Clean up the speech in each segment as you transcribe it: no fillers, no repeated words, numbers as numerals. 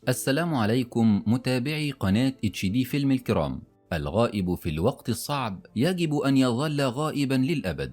السلام عليكم متابعي قناة HD فيلم الكرام. الغائب في الوقت الصعب يجب أن يظل غائبا للأبد.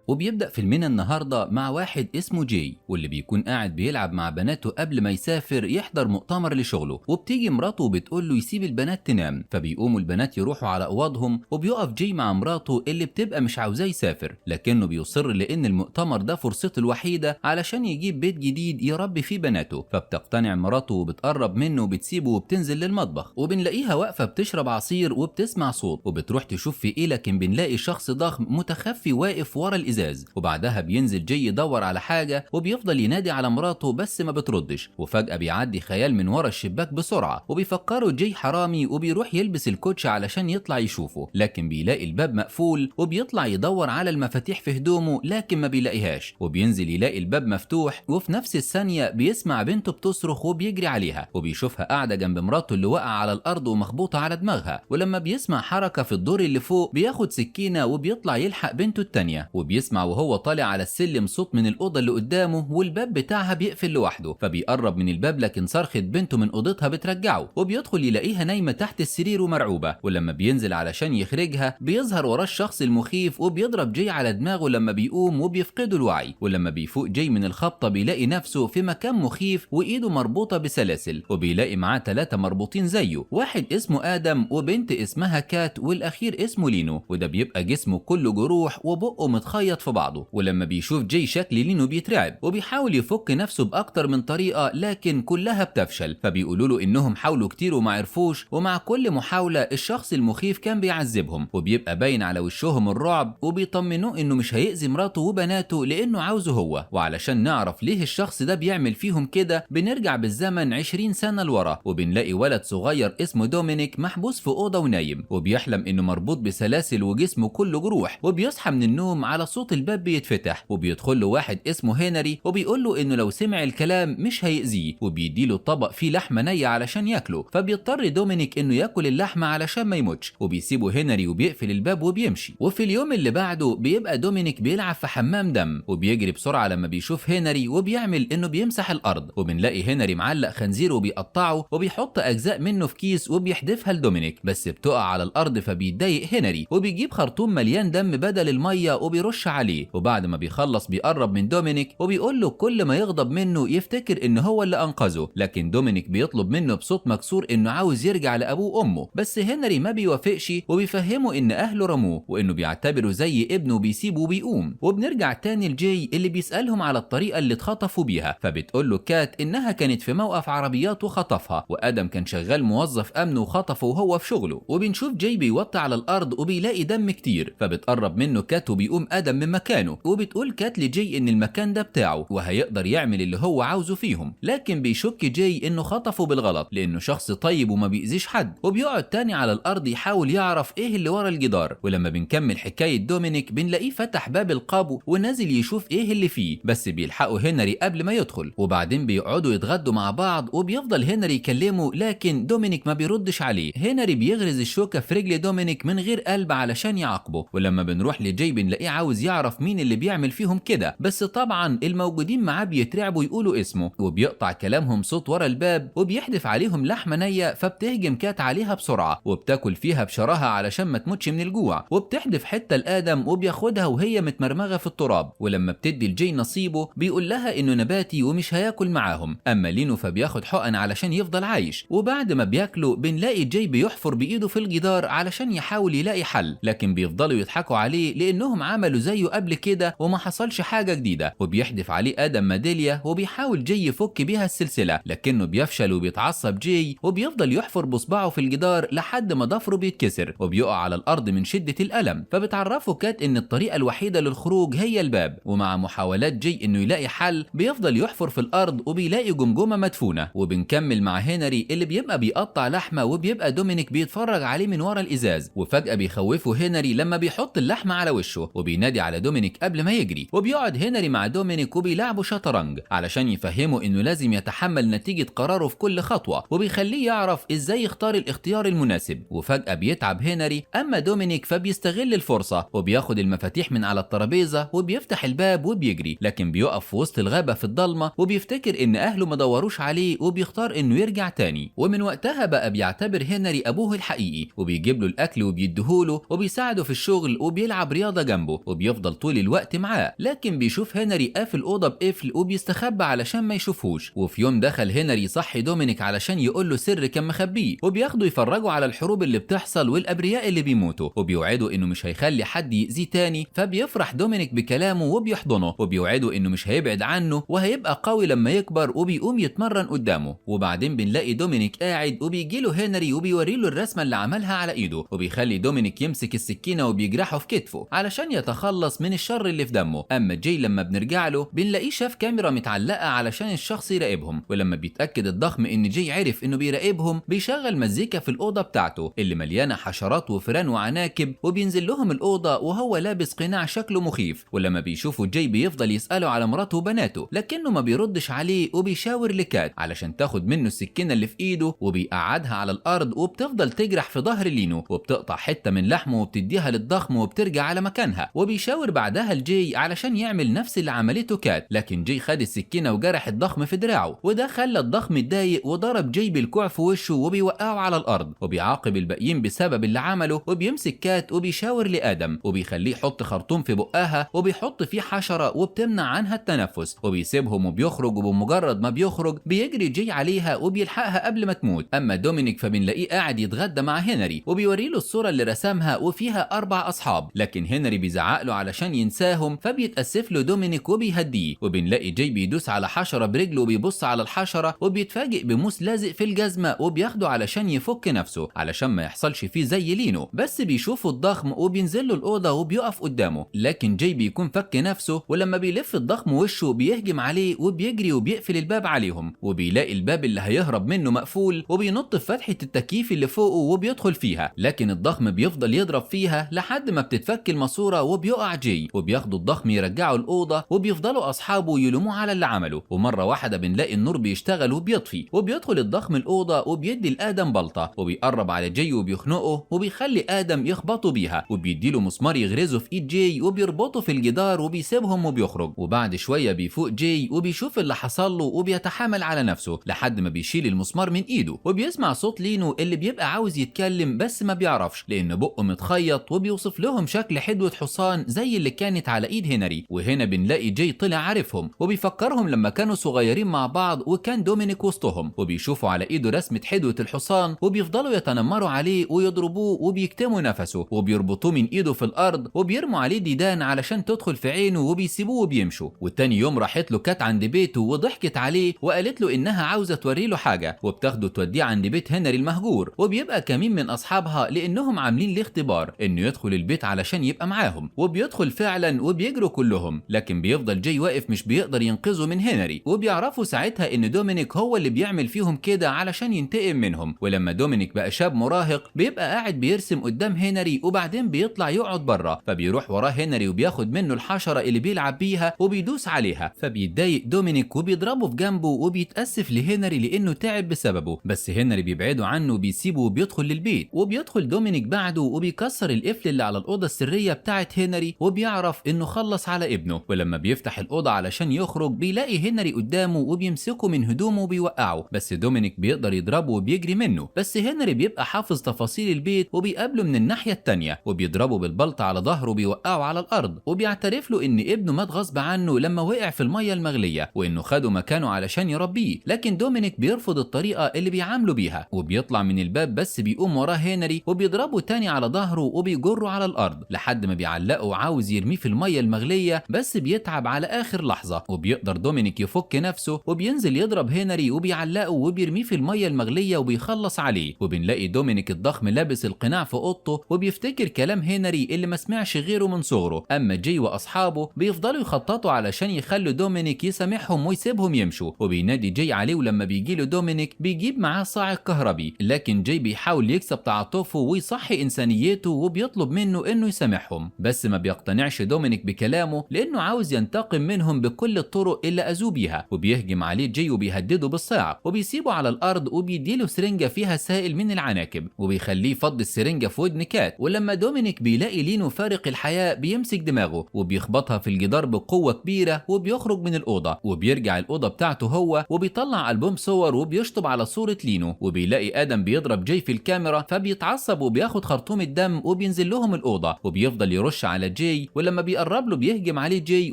وبيبدأ فيلمنا النهاردة مع واحد اسمه جاي، واللي بيكون قاعد بيلعب مع بناته قبل ما يسافر يحضر مؤتمر لشغلة، وبتيجي مراته وبتقول له يسيب البنات تنام، فبيقوموا البنات يروحوا على أوضهم، وبيقف جاي مع مراته اللي بتبقى مش عاوزاه يسافر، لكنه بيصر لأن المؤتمر ده فرصته الوحيدة علشان يجيب بيت جديد يربي فيه بناته. فبتقتنع مراته وبتقرب منه وبتسيبه وبتنزل للمطبخ، وبنلاقيها واقفة بتشرب عصير وبتسمع صوت، وبتروح تشوف في ايه، لكن بنلاقي شخص ضخم متخفي واقف ورا الإزاز. وبعدها بينزل جاي يدور على حاجة، وبيفضل ينادي على مراته بس ما بتردش، وفجأة بيعدي خيال من ورا الشباك بسرعة، وبيفكره جاي حرامي، وبيروح يلبس الكوتش علشان يطلع يشوفه، لكن بيلاقي الباب مقفول، وبيطلع يدور على المفاتيح في هدومه لكن ما بيلاقيهاش، وبينزل يلاقي الباب مفتوح، وفي نفس الثانية بيسمع بنته بتصرخ وبيجري عليها، وبيشوفها قاعدة جنب مراته اللي واقعة على الأرض ومخبوطة على دماغها. ولما بيسمع حركة في الدور اللي فوق بياخد سكينة وبيطلع يلحق بنته التانية، وبيسمع وهو طالع على السلم صوت من الأوضة اللي قدامه، والباب بتاعها بيقفل لوحده، فبيقرب من الباب لكن صرخة بنته من أوضتها بترجعه، وبيدخل يلاقيها نايمة تحت السرير ومرعوبة. ولما بينزل علشان يخرجها بيظهر وراه الشخص المخيف وبيضرب جاي على دماغه لما بيقوم وبيفقده الوعي. ولما بيفوق جاي من الخبطة بيلاقي نفسه في مكان مخيف وإيده مربوطة بسلاسل، وبيلاقي معاه 3 مربوطين زيه، واحد اسمه آدم وبنت اسمها كات والأخير اسمه لينو، وده بيبقى جسمه كله جروح وبقه متخيط في بعضه. ولما بيشوف جاي شكل لينو بيترعب وبيحاول يفك نفسه بأكتر من طريقة لكن كلها بتفشل، فبيقولوا له إنهم حاولوا كتير وما عرفوش، ومع كل محاولة الشخص المخيف كان بيعذبهم، وبيبقى باين على وشهم الرعب، وبيطمنوه إنه مش هيأذي مراته وبناته لأنه عاوزه هو. وعلشان نعرف ليه الشخص ده بيعمل فيهم كده بنرجع بالزمن 20 سنة لورا، وبنلاقي ولد صغير اسمه دومينيك محبوس في أوضة ونايم، وبيحلم إنه مربوط بسلاسل وجسمه كله جروح، وبيصحى من النوم على صوت الباب بيتفتح، وبيدخل له واحد اسمه هنري وبيقول له انه لو سمع الكلام مش هيأذيه، وبيديله طبق فيه لحمه نيه علشان ياكله، فبيضطر دومينيك انه ياكل اللحمة علشان ما يموتش، وبيسيبه هنري وبيقفل الباب وبيمشي. وفي اليوم اللي بعده بيبقى دومينيك بيلعب في حمام دم، وبيجري بسرعة لما بيشوف هنري وبيعمل انه بيمسح الارض، وبنلاقي هنري معلق خنزير وبيقطعه وبيحط اجزاء منه في كيس وبيحدفها لدومينيك، بس بتقع على الارض فبيتضايق هنري، وبيجيب خرطوم مليان دم بدل المية وبيرش عليه. وبعد ما بيخلص بيقرب من دومينيك وبيقول له كل ما يغضب منه يفتكر ان هو اللي انقذه، لكن دومينيك بيطلب منه بصوت مكسور انه عاوز يرجع لابوه وامه، بس هنري ما بيوافقش وبيفهمه ان اهله رموه وانه بيعتبره زي ابنه وبيسيبه وبيقوم. وبنرجع تاني لجاي اللي بيسالهم على الطريقة اللي اتخطفوا بيها، فبتقول له كات انها كانت في موقف عربيات وخطفها، وادم كان شغال موظف امن وخطفه وهو في شغله. وبنشوف جاي بيوطي على الارض وبيلاقي دم كتير، فبتقرب منه كات وبيقوم ادم من مكانه، وبتقول كات لجاي ان المكان ده بتاعه وهيقدر يعمل اللي هو عاوزه فيهم، لكن بيشك جاي انه خطفه بالغلط لانه شخص طيب وما بيأذيش حد، وبيقعد تاني على الارض يحاول يعرف ايه اللي ورا الجدار. ولما بنكمل حكاية دومينيك بنلاقيه فتح باب القبو ونازل يشوف ايه اللي فيه، بس بيلحقه هنري قبل ما يدخل، وبعدين بيقعدوا يتغدوا مع بعض، وبيفضل هنري يكلمه لكن دومينيك ما بيردش عليه. هنري بيغرز الشوكة في رجل دومينيك من غير قلب علشان يعاقبه. ولما بنروح لجاي بنلاقيه عاوز يعرف مين اللي بيعمل فيهم كده، بس طبعا الموجودين معاه بيترعبوا يقولوا اسمه، وبيقطع كلامهم صوت ورا الباب وبيحدف عليهم لحمة نية، فبتهجم كات عليها بسرعة وبتاكل فيها بشراهة علشان ما تموتش من الجوع، وبتحدف حتة لآدم وبياخدها وهي متمرمغة في التراب. ولما بتدي لجاي نصيبه بيقول لها انه نباتي ومش هياكل معاهم، اما لينو فبياخد حقن علشان يفضل عايش. وبعد ما بياكلوا بنلاقي جاي بيحفر بايده في الجدار علشان يحاول يلاقي حل، لكن بيفضلوا يضحكوا عليه لانهم عملوا زيه قبل كده وما حصلش حاجة جديدة. وبيحدف عليه آدم ميدالية وبيحاول جاي يفك بيها السلسلة، لكنه بيفشل وبيتعصب جاي وبيفضل يحفر بصباعه في الجدار لحد ما ضفره بيتكسر وبيقع على الارض من شدة الألم. فبتعرفه كات ان الطريقة الوحيدة للخروج هي الباب، ومع محاولات جاي انه يلاقي حل بيفضل يحفر في الارض وبيلاقي جمجمة مدفونة. وبنكمل مع هنري اللي بيبقى بيقطع لحمة وبيبقى دومينيك بيتفرج عليه من ورا الازاز، وفجأة بيخوفه هنري لما بيحط اللحمة على وشه، وبينادي عليه على دومينيك قبل ما يجري. وبيقعد هنري مع دومينيك وبيلعبوا شطرنج علشان يفهمه انه لازم يتحمل نتيجة قراره في كل خطوة، وبيخليه يعرف ازاي يختار الاختيار المناسب. وفجأة بيتعب هنري، اما دومينيك فبيستغل الفرصة وبياخد المفاتيح من على الترابيزة وبيفتح الباب وبيجري، لكن بيقف في وسط الغابة في الضلمة وبيفتكر ان اهله ما دوروش عليه وبيختار انه يرجع تاني. ومن وقتها بقى بيعتبر هنري ابوه الحقيقي، وبيجيب له الاكل وبيديهوله وبيساعده في الشغل وبيلعب رياضة جنبه وبيفضل طول الوقت معاه. لكن بيشوف هنري قافل اوضة بقفل وبيستخبى علشان ما يشوفوش. وفي يوم دخل هنري يصحي دومينيك علشان يقول له سر كان مخبيه، وبياخده يفرجوا على الحروب اللي بتحصل والابرياء اللي بيموتوا، وبيوعده انه مش هيخلي حد يأذيه تاني. فبيفرح دومينيك بكلامه وبيحضنه وبيوعده انه مش هيبعد عنه وهيبقى قوي لما يكبر، وبيقوم يتمرن قدامه. وبعدين بنلاقي دومينيك قاعد وبيجي له هنري وبيوري له الرسمة اللي عملها على ايده، وبيخلي دومينيك يمسك السكينة وبيجرحه في كتفه علشان يتخلص من الشر اللي في دمه. اما جاي لما بنرجع له بنلاقيه شاف كاميرا متعلقه علشان الشخص يراقبهم، ولما بيتاكد الضخم ان جاي عرف انه بيراقبهم بيشغل مزيكا في الاوضة بتاعته اللي مليانة حشرات وفئران وعناكب، وبينزل لهم الاوضة وهو لابس قناع شكله مخيف. ولما بيشوفه جاي بيفضل يساله على مراته وبناته، لكنه ما بيردش عليه وبيشاور لكات علشان تاخد منه السكينة اللي في ايده، وبيقعدها على الارض وبتفضل تجرح في ظهر لينو وبتقطع حتة من لحمه وبتديها للضخم وبترجع على مكانها. وبيشاور بعدها لجاي علشان يعمل نفس اللي عملته كات، لكن جاي خد السكينة وجرح الضخم في دراعه، وده خلى الضخم اتضايق وضرب جاي بالكوع في وشه وبيوقعه على الارض، وبيعاقب الباقيين بسبب اللي عمله. وبيمسك كات وبيشاور لادم وبيخليه يحط خرطوم في بقها وبيحط فيه حشرة وبتمنع عنها التنفس، وبيسيبهم وبيخرج. وبمجرد ما بيخرج بيجري جاي عليها وبيلحقها قبل ما تموت. اما دومينيك فبنلاقيه قاعد يتغدى مع هنري وبيوري له الصورة اللي رسمها وفيها 4 اصحاب، لكن هنري بيزعق له علشان ينساهم، فبيتأسف له دومينيك وبيهديه. وبنلاقي جاي بيدوس على حشرة برجله وبيبص على الحشرة وبيتفاجئ بموس لازق في الجزمة وبياخده علشان يفك نفسه علشان ما يحصلش فيه زي لينو، بس بيشوفه الضخم وبينزل له الاوضة وبيقف قدامه، لكن جاي بيكون فك نفسه، ولما بيلف الضخم وشه بيهجم عليه وبيجري وبيقفل الباب عليهم، وبيلاقي الباب اللي هيهرب منه مقفول وبينط في فتحه التكييف اللي فوقه وبيدخل فيها، لكن الضخم بيفضل يضرب فيها لحد ما بتتفك الماسورة وبيقع جاي، وبياخدوا الضخم يرجعوا الاوضة وبيفضلوا اصحابه يلوموه على اللي عمله. ومرة واحدة بنلاقي النور بيشتغل وبيطفي، وبيدخل الضخم الاوضة وبيدي لادم بلطه وبيقرب على جاي وبيخنقه وبيخلي ادم يخبطه بيها، وبيديله مسمار يغرزه في ايد جاي وبيربطه في الجدار وبيسيبهم وبيخرج. وبعد شوية بيفوق جاي وبيشوف اللي حصل له وبيتحامل على نفسه لحد ما بيشيل المسمار من ايده، وبيسمع صوت لينو اللي بيبقى عاوز يتكلم بس ما بيعرفش لان بقه متخيط، وبيوصف لهم شكل حدوه حصان زي اللي كانت على ايد هنري. وهنا بنلاقي جاي طلع عارفهم وبيفكرهم لما كانوا صغيرين مع بعض وكان دومينيك وسطهم، وبيشوفوا على ايده رسمه حدوه الحصان وبيفضلوا يتنمروا عليه ويضربوه وبيكتموا نفسه وبيربطوه من ايده في الارض وبيرموا عليه ديدان علشان تدخل في عينه وبيسيبوه وبيمشوا. والتاني يوم راحت له كات عند بيته وضحكت عليه وقالت له انها عاوزه توري له حاجة، وبتاخده توديه عند بيت هنري المهجور، وبيبقى كمين من اصحابها لانهم عاملين ليه اختبار انه يدخل البيت علشان يبقى معاهم، وبيدخل فعلا وبيجروا كلهم، لكن بيفضل جاي واقف مش بيقدر ينقذه من هنري. وبيعرفوا ساعتها ان دومينيك هو اللي بيعمل فيهم كده علشان ينتقم منهم. ولما دومينيك بقى شاب مراهق بيبقى قاعد بيرسم قدام هنري، وبعدين بيطلع يقعد بره، فبيروح وراه هنري وبياخد منه الحشرة اللي بيلعب بيها وبيدوس عليها، فبيتضايق دومينيك وبيضربه في جنبه وبيتأسف لهنري لانه تعب بسببه، بس هنري بيبعده عنه وبيسيبه وبيدخل للبيت. وبيدخل دومينيك بعده وبيكسر القفل اللي على الاوضة السرية بتاعت هنري وبيعرف انه خلص على ابنه. ولما بيفتح الاوضة علشان يخرج بيلاقي هنري قدامه وبيمسكه من هدومه وبيوقعه، بس دومينيك بيقدر يضربه وبيجري منه، بس هنري بيبقى حافظ تفاصيل البيت وبيقابله من الناحية التانية وبيضربه بالبلطه على ظهره وبيوقعه على الارض، وبيعترف له ان ابنه مات غصب عنه لما وقع في المية المغليه وانه خده مكانه علشان يربيه، لكن دومينيك بيرفض الطريقة اللي بيعامله بيها وبيطلع من الباب، بس بيقوم وراه هنري وبيضربه تاني على ظهره وبيجره على الارض لحد ما بيعلقه وعاوز يرميه في المية المغليه، بس بيتعب على اخر لحظة وبيقدر دومينيك يفك نفسه وبينزل يضرب هنري وبيعلقه وبيرميه في المية المغليه وبيخلص عليه. وبنلاقي دومينيك الضخم لابس القناع في اوضته وبيفتكر كلام هنري اللي ما سمعش غيره من صغره. اما جاي واصحابه بيفضلوا يخططوا علشان يخلوا دومينيك يسامحهم ويسيبهم يمشوا، وبينادي جاي عليه، ولما بيجي له دومينيك بيجيب معاه صاعق كهربي، لكن جاي بيحاول يكسب تعاطفه ويصحي انسانيته وبيطلب منه انه يسامحهم، بس ما بيقتنعش بيقتنعش دومينيك بكلامه لانه عاوز ينتقم منهم بكل الطرق اللي اذوه بيها، وبيهجم عليه جاي وبيهدده بالصاعق وبيسيبه على الارض وبيديله سرنجه فيها سائل من العناكب وبيخليه يفضي السرنجه في ودن كات. ولما دومينيك بيلاقي لينو فارق الحياة بيمسك دماغه وبيخبطها في الجدار بقوة كبيرة وبيخرج من الاوضة، وبيرجع الاوضة بتاعته هو وبيطلع البوم صور وبيشطب على صوره لينو، وبيلاقي ادم بيضرب جاي في الكاميرا فبيتعصب وبياخد خرطوم الدم وبينزل لهم الاوضة وبيفضل يرش على جاي، ولما بيقرب له بيهجم عليه جاي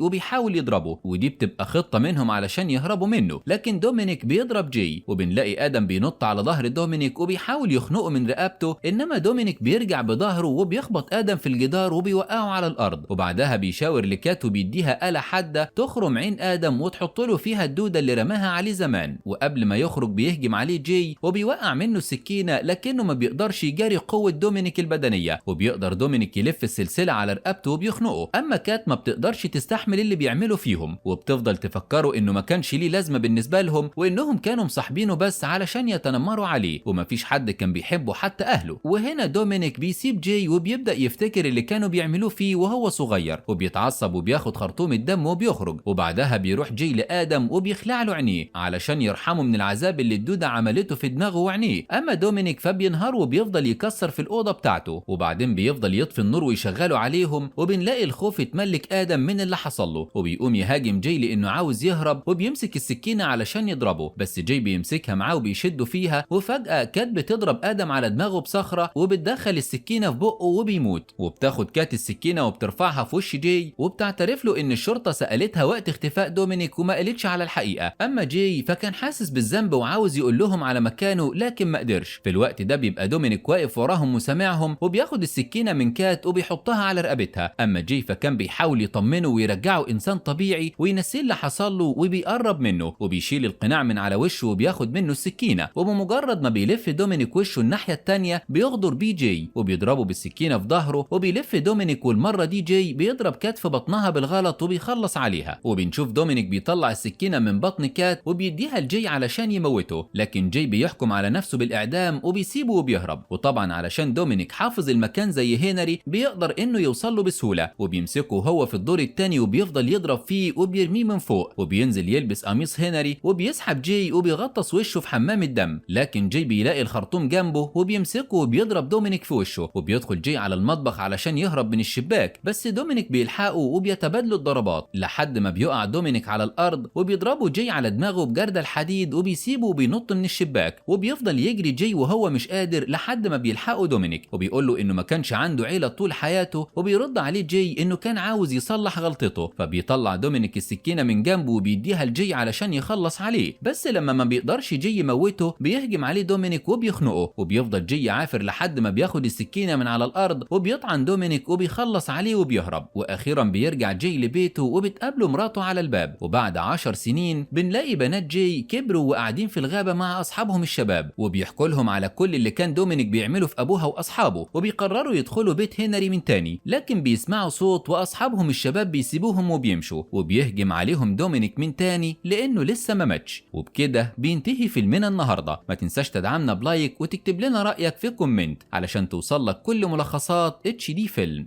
وبيحاول يضربه، ودي بتبقى خطه منهم علشان يهربوا منه، لكن دومينيك بيضرب جاي، وبنلاقي ادم بينط على ظهر دومينيك وبيحاول يخنقه من رقبته، انما دومينيك بيرجع بظهره وبيخبط ادم في الجدار وبيوقعه على الارض، وبعدها بيشاور لكات وبيديها آلة حادة تخرم عين ادم وتحط له فيها الدودة اللي رماها عليه زمان. وقبل ما يخرج بيهجم عليه جاي وبيوقع منه السكينة، لكنه ما بيقدرش يجاري قوة دومينيك البدنية، وبيقدر دومينيك يلف السلسلة على رقبته وبيخنقه. اما كات ما بتقدرش تستحمل اللي بيعمله فيهم، وبتفضل تفكره انه ما كانش ليه لازمة بالنسبة لهم، وانهم كانوا مصاحبينه بس علشان يتنمروا عليه، ومفيش حد كان بيحبه حتى اهله. وهنا دومينيك بيسيب جاي وبيبدأ يفتكر اللي كانوا بيعملوه فيه وهو صغير، وبيتعصب وبياخد خرطوم الدم وبيخرج. وبعدها بيروح جاي لآدم وبيخلع له عينيه علشان يرحمه من العذاب اللي الدودة عملته في دماغه وعينيه. اما دومينيك فبينهار وبيفضل يكسر في الأوضة بتاعته، وبعدين بيفضل يطفي النور ويشغله عليهم، وبنلاقي الخوف اتملك آدم من اللي حصل له، وبيقوم يهاجم جاي لأنه عاوز يهرب، وبيمسك السكينة علشان يضربه، بس جاي بيمسكها معاه وبيشده فيها، وفجأة كات بتضرب آدم على دماغه بصخرة وبتدخل السكينة في بقه وبيموت. وبتاخد كات السكينة وبترفعها في وش جاي، وبتعترف له إن الشرطة سألتها وقت اختفاء دومينيك وما قالتش على الحقيقة. أما جاي فكان حاسس بالذنب وعاوز يقول لهم على مكانه لكن ما قدرش. في الوقت ده بيبقى دومينيك واقف وراهم وسامعهم، وبياخد السكينة من كات وبيحطها على رقبتها. أما جاي فكان بيحاول يطمنه ويرجعه إنسان طبيعي وينسيه اللي حصل له، وبيقرب منه وبيشيل القناع من على وشه وبياخد منه السكينة. وبمجرد ما بيلف دومينيك وشه الناحية التانية بيغدر بيه جاي وبيضربه بالسكينة في ظهره، وبيلف دومينيك، والمرة دي جاي بيضرب كات في بطنها بالغلط وبيخلص عليها. وبنشوف دومينيك بيطلع السكينة من بطن كات وبيديها لجاي علشان يموته، لكن جاي بيحكم على نفسه بالإعدام وبيسيبه وبيهرب. وطبعا علشان دومينيك حافظ المكان زي هنري بيقدر انه يوصل له بسهولة، وبيمسكه هو في الدور الثاني وبيفضل يضرب فيه وبيرميه من فوق، وبينزل يلبس قميص هنري وبيسحب جاي وبيغطس وشه في حمام الدم، لكن جاي بيلاقي الخرطوم جنبه وبيمسكه وبيضرب دومينيك في وشه. وبيدخل جاي على المطبخ علشان يهرب من الشباك، بس دومينيك بيلحقه وبيتبادلوا الضربات لحد ما بيقع دومينيك على الارض، وبيضربه جاي على دماغه بجردل الحديد وبيسيبه وبينط من الشباك، وبيفضل يجري جاي وهو مش قادر لحد ما بيلحقه دومينيك، وبيقول له انه ما كانش عنده عيلة طول حياته، وبيرد عليه جاي انه كان عاوز يصلح غلطته. فبيطلع دومينيك السكينة من جنبه وبيديها لجاي علشان يخلص عليه، بس لما ما بيقدرش جاي يموته بيهجم عليه دومينيك وبيخنقه، وبيفضل جاي عافر لحد ما بياخد السكينة من على الارض وبيطعن دومينيك وبيخلص عليه وبيهرب. واخيرا بيرجع جاي لبيته وبتقابله مراته على الباب. وبعد 10 سنين بنلاقي بنات جاي كبروا وقاعدين في الغابة مع اصحابهم الشباب، وبيحكوا لهم على كل اللي كان دومينيك بيعمله في ابوها واصحابه، وبيقرروا يدخلوا بيت هنري من تاني، لكن بيسمعوا صوت واصحابهم الشباب بيسيبوهم وبيمشوا، وبيهجم عليهم دومينيك من تاني لانه لسه ما ماتش. وبكده بينتهي فيلمنا النهارده. ما تنساش تدعمنا ب like وتكتب لنا رايك في comment علشان توصل لك كل ملخصات HD فيلم.